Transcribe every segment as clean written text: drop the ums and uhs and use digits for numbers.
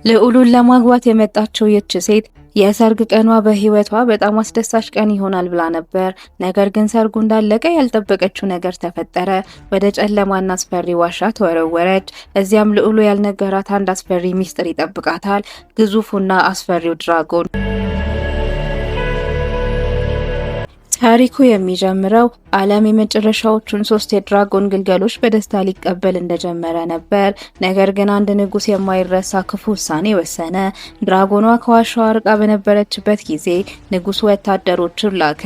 ልዑሉን ለማግባት የመጣችው ይህች ሴት የሰርግ ቀኗ በህይወቷ በጣም አስደሳች ቀን ይሆናል ብላ ነበር። ነገር ግን ሰርጉ እንዳለቀ ያልጠበቀችው ነገር ተፈጠረ። ወደ ጨለማና አስፈሪ ዋሻ ተወረወረች። እዚያም ልዑሉ ያልነገራት አንድ አስፈሪ ሚስጥር ይጠብቃታል። ግዙፉና አስፈሪው ድራጎን። ታሪኩ የሚጀምረው ዓለም የመጨረሻዎቹን ሶስት የድራጎን ግልገሎች በደስታ ሊቀበል እንደጀመረ ነበር። ነገር ግን አንድ ንጉስ የማይረሳ ክፉ ውሳኔ ወሰነ። ድራጎኗ ከዋሻዋ ርቃ በነበረችበት ጊዜ ንጉሱ ወታደሮችን ላከ።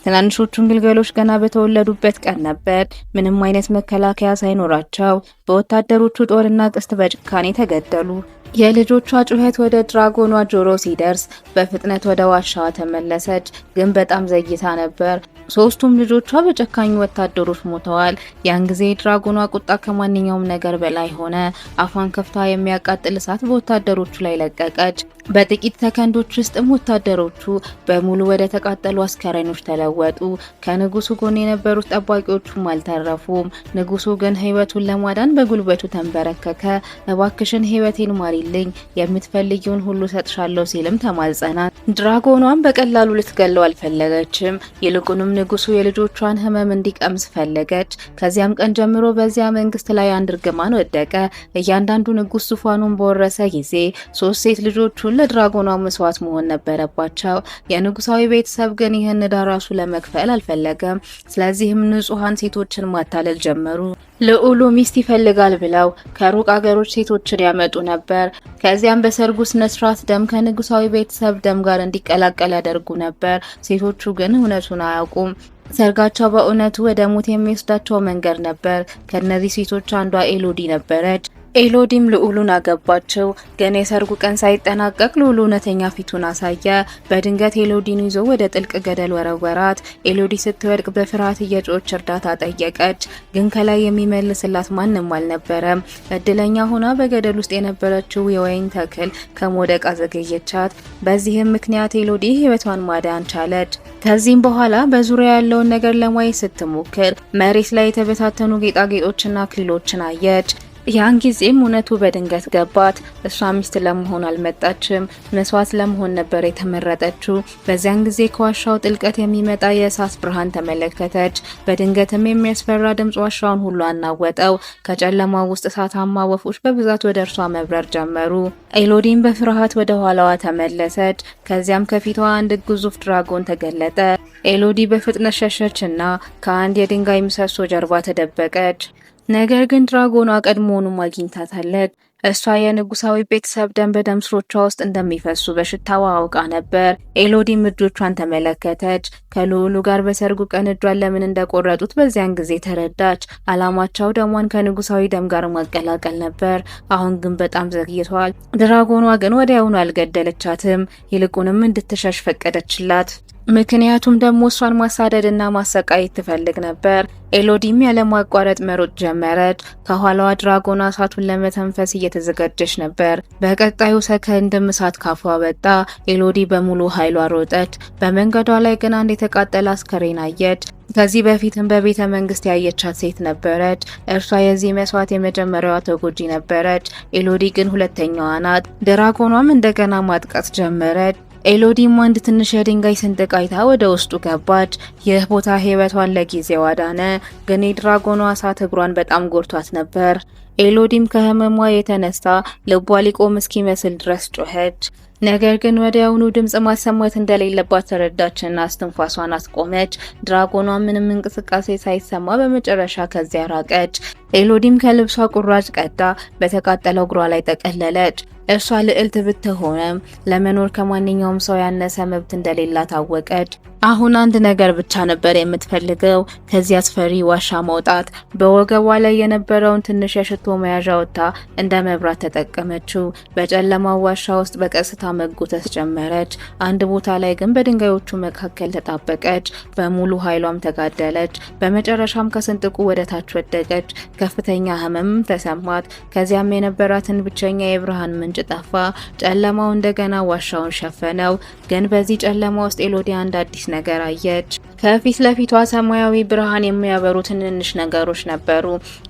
ትናንሾቹን ግልገሎች ገና በተወለዱበት ቀን ነበር፣ ምንም አይነት መከላከያ ሳይኖራቸው በወታደሮቹ ጦርና ቀስት በጭካኔ ተገደሉ። የልጆቿ ጩኸት ወደ ድራጎኗ ጆሮ ሲደርስ በፍጥነት ወደ ዋሻዋ ተመለሰች፣ ግን በጣም ዘግይታ ነበር። ሶስቱም ልጆቿ በጨካኝ ወታደሮች ሞተዋል። ያን ጊዜ ድራጎኗ ቁጣ ከማንኛውም ነገር በላይ ሆነ። አፏን ከፍታ የሚያቃጥል እሳት በወታደሮቹ ላይ ለቀቀች። በጥቂት ሰከንዶች ውስጥም ወታደሮቹ በሙሉ ወደ ተቃጠሉ አስከሬኖች ተለወጡ። ከንጉሱ ጎን የነበሩት ጠባቂዎቹም አልተረፉም። ንጉሱ ግን ሕይወቱን ለማዳን በጉልበቱ ተንበረከከ። እባክሽን ሕይወቴን ማሪልኝ፣ የምትፈልጊውን ሁሉ ሰጥሻለሁ ሲልም ተማጸናት። ድራጎኗም በቀላሉ ልትገለው አልፈለገችም። ይልቁንም ንጉሱ የልጆቿን ሕመም እንዲቀምስ ፈለገች። ከዚያም ቀን ጀምሮ በዚያ መንግስት ላይ አንድ እርግማን ወደቀ። እያንዳንዱ ንጉስ ዙፋኑን በወረሰ ጊዜ ሶስት ሴት ልጆቹን ለድራጎኗ መስዋዕት መሆን ነበረባቸው። የንጉሳዊ ቤተሰብ ግን ይህን ዕዳ ራሱ ለመክፈል አልፈለገም። ስለዚህም ንጹሐን ሴቶችን ማታለል ጀመሩ። ልዑሉ ሚስት ይፈልጋል ብለው ከሩቅ አገሮች ሴቶችን ያመጡ ነበር። ከዚያም በሰርጉ ስነ ስርዓት ደም ከንጉሳዊ ቤተሰብ ደም ጋር እንዲቀላቀል ያደርጉ ነበር። ሴቶቹ ግን እውነቱን አያውቁም። ሰርጋቸው በእውነቱ ወደ ሞት የሚወስዳቸው መንገድ ነበር። ከነዚህ ሴቶች አንዷ ኤሎዲ ነበረች። ኤሎዲም ልዑሉን አገባችው። ግን የሰርጉ ቀን ሳይጠናቀቅ ልዑሉ እውነተኛ ፊቱን አሳየ። በድንገት ኤሎዲን ይዞ ወደ ጥልቅ ገደል ወረወራት። ኤሎዲ ስትወድቅ በፍርሃት እየጮኸች እርዳታ ጠየቀች። ግን ከላይ የሚመልስላት ማንም አልነበረም። እድለኛ ሆና በገደል ውስጥ የነበረችው የወይን ተክል ከመውደቅ አዘገየቻት። በዚህም ምክንያት ኤሎዲ ሕይወቷን ማዳን ቻለች። ከዚህም በኋላ በዙሪያ ያለውን ነገር ለማየት ስትሞክር መሬት ላይ የተበታተኑ ጌጣጌጦችና አክሊሎችን አየች። ያን ጊዜም እውነቱ በድንገት ገባት። እሷ ሚስት ለመሆን አልመጣችም፣ መስዋዕት ለመሆን ነበር የተመረጠችው። በዚያን ጊዜ ከዋሻው ጥልቀት የሚመጣ የእሳት ብርሃን ተመለከተች። በድንገትም የሚያስፈራ ድምጽ ዋሻውን ሁሉ አናወጠው። ከጨለማው ውስጥ እሳታማ ወፎች በብዛት ወደ እርሷ መብረር ጀመሩ። ኤሎዲም በፍርሃት ወደ ኋላዋ ተመለሰች። ከዚያም ከፊቷ አንድ ግዙፍ ድራጎን ተገለጠ። ኤሎዲ በፍጥነት ሸሸችና ከአንድ የድንጋይ ምሰሶ ጀርባ ተደበቀች። ነገር ግን ድራጎኗ ቀድሞውኑ አግኝታታለች። እሷ የንጉሳዊ ቤተሰብ ደም በደም ስሮቿ ውስጥ እንደሚፈሱ በሽታዋ አውቃ ነበር። ኤሎዲም እጆቿን ተመለከተች። ከልዑሉ ጋር በሰርጉ ቀን እጇን ለምን እንደቆረጡት በዚያን ጊዜ ተረዳች። አላማቸው ደሟን ከንጉሳዊ ደም ጋር ማቀላቀል ነበር። አሁን ግን በጣም ዘግይቷል። ድራጎኗ ግን ወዲያውኑ አልገደለቻትም። ይልቁንም እንድትሸሽ ፈቀደችላት። ምክንያቱም ደግሞ እሷን ማሳደድና ማሰቃየት ትፈልግ ነበር። ኤሎዲም ያለማቋረጥ መሮጥ ጀመረች። ከኋላዋ ድራጎኗ እሳቱን ለመተንፈስ እየተዘጋጀች ነበር። በቀጣዩ ሰከንድም እሳት ካፏ ወጣ። ኤሎዲ በሙሉ ኃይሏ ሮጠች። በመንገዷ ላይ ግን አንድ የተቃጠለ አስከሬን አየች። ከዚህ በፊትም በቤተ መንግስት ያየቻት ሴት ነበረች። እርሷ የዚህ መስዋዕት የመጀመሪያዋ ተጎጂ ነበረች። ኤሎዲ ግን ሁለተኛዋ ናት። ድራጎኗም እንደገና ማጥቃት ጀመረች። ኤሎዲም አንድ ትንሽ የድንጋይ ስንጥቅ አይታ ወደ ውስጡ ገባች። ይህ ቦታ ሕይወቷን ለጊዜው አዳነ፣ ግን የድራጎኗ እሳት እግሯን በጣም ጎድቷት ነበር። ኤሎዲም ከህመሟ የተነሳ ልቧ ሊቆም እስኪመስል ድረስ ጮኸች። ነገር ግን ወዲያውኑ ድምጽ ማሰማት እንደሌለባት ተረዳችና እስትንፋሷን አስቆመች። ድራጎኗ ምንም እንቅስቃሴ ሳይሰማ በመጨረሻ ከዚያ ራቀች። ኤሎዲም ከልብሷ ቁራጭ ቀዳ በተቃጠለው እግሯ ላይ ጠቀለለች። እርሷ ልዕልት ብትሆንም ለመኖር ከማንኛውም ሰው ያነሰ መብት እንደሌላት አወቀች። አሁን አንድ ነገር ብቻ ነበር የምትፈልገው፣ ከዚህ አስፈሪ ዋሻ መውጣት። በወገቧ ላይ የነበረውን ትንሽ የሽቶ መያዣ ወጥታ እንደ መብራት ተጠቀመችው። በጨለማው ዋሻ ውስጥ በቀስታ መጎተት ጀመረች። አንድ ቦታ ላይ ግን በድንጋዮቹ መካከል ተጣበቀች። በሙሉ ኃይሏም ተጋደለች። በመጨረሻም ከስንጥቁ ወደ ታች ወደቀች። ከፍተኛ ህመም ተሰማት። ከዚያም የነበራትን ብቸኛ የብርሃን ምንጭ ጠፋ። ጨለማው እንደገና ዋሻውን ሸፈነው። ግን በዚህ ጨለማ ውስጥ ኤሎዲ አንድ አዲስ ነገር አየች። ከፊት ለፊቷ ሰማያዊ ብርሃን የሚያበሩ ትንንሽ ነገሮች ነበሩ።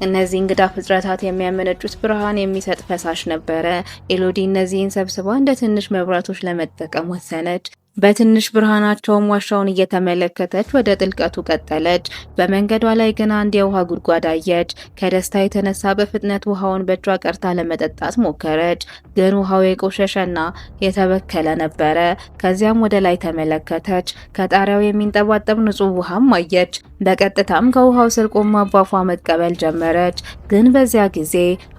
እነዚህ እንግዳ ፍጥረታት የሚያመነጩት ብርሃን የሚሰጥ ፈሳሽ ነበረ። ኤሎዲ እነዚህን ሰብስባ እንደ ትንሽ መብራቶች ለመጠቀም ወሰነች። በትንሽ ብርሃናቸውም ዋሻውን እየተመለከተች ወደ ጥልቀቱ ቀጠለች። በመንገዷ ላይ ግን አንድ የውሃ ጉድጓድ አየች። ከደስታ የተነሳ በፍጥነት ውሃውን በእጇ ቀርታ ለመጠጣት ሞከረች። ግን ውሃው የቆሸሸና የተበከለ ነበረ። ከዚያም ወደ ላይ ተመለከተች። ከጣሪያው የሚንጠባጠብ ንጹህ ውሃም አየች። በቀጥታም ከውሃው ስር ቆማ ባፏ መቀበል ጀመረች። ግን በዚያ ጊዜ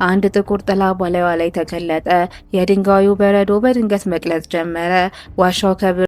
አንድ ጥቁር ጥላ በላይዋ ላይ ተገለጠ። የድንጋዩ በረዶ በድንገት መቅለጥ ጀመረ። ዋሻው